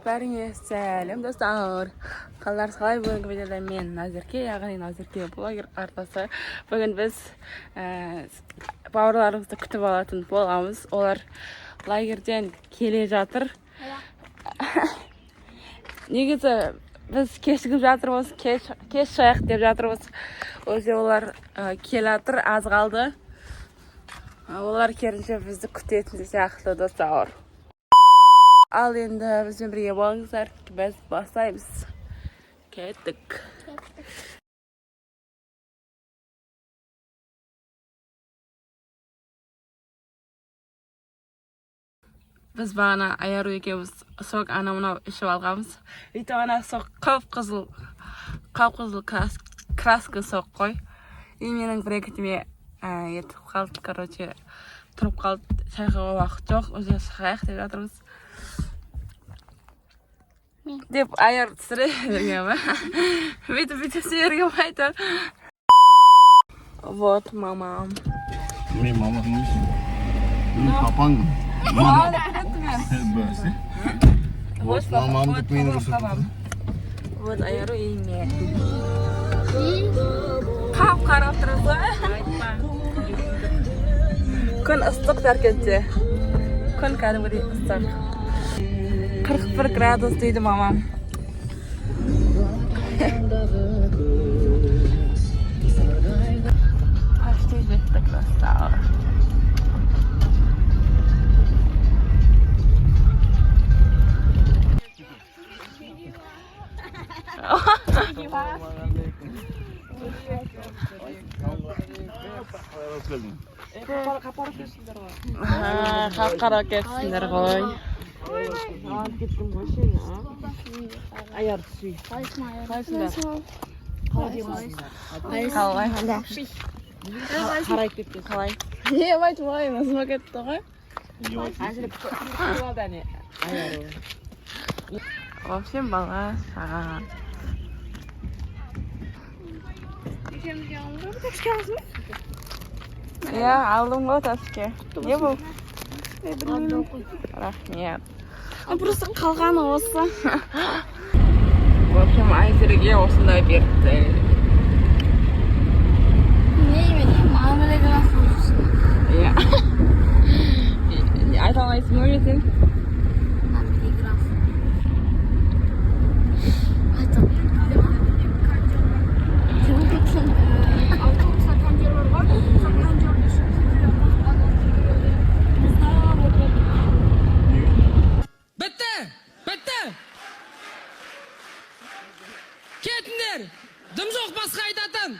Бәріңе сәлем, достар! Қалдарыңыз қалай? Бүгінгі видеода мен, Назерке, яғни Назерке блогер арнасы. Бүгін біз бауырларымызды күтіп алатын боламыз. Олар лагерьден келе жатыр. Негізі біз кешігіп жатырмыз, кеш, кеш шығайық деп жатырмыз. Уже олар келе жатыр, аз қалды. Олар керісінше бізді күтетін сияқты, достар. Ал енді бізбен бірге болыңыздар, біз бастаймыз. Кеттік. Біз бағана Аяру екеуміз сок, анау мынау ішіп алғанбыз. Өйтіп ана сок қып қызыл, қып қызыл краска сок қой. И менің брекетіме етіп қалды, короче, тұрып қалды. Шайқауға уақыт жоқ, уже шығайық деп жатырмыз. Деп Аяр түсіре берген ба, бүйтіп бүйтіп түсіре берген ба? Вот мамам. Мен мамам емеспін. Мен папаңмын. Мама. Бәсе. Вот. Мамам деп мені көрсетіп. Вот Аяру и мен. Қап қарап тұрмыз ғой. Күн ыстық Жаркентте. Күн кәдімгідей ыстық. 41 градус дейді мамам. Почти жеттік, достар. Қап қара кетсіңдер ғой. Кеттім ғой сені, а? Аяр сүй. Қалайсыңдар? Қалай? Қарайып кеткен. Қалай? Не айтып алайын, ұзын кетті ғой. Күтіп алды әне. Аяру. В общем, бала шаға. Екеумізге алдың ба? Такси алдың ба? Иә, алдым ғой таксиге. Не бұл? Рахмет. Просто қалғаны осы. В общем, Айзереге осындай берді. Не мен мамилеграф. Иә. Айта алмайсың ба сен? Мамилеграф. Айтам. Автобуста кондер бар ғой, сол кондерді мұздап отырады. Бітті! Бітті! Кетіңдер! Дым жоқ басқа айтатын!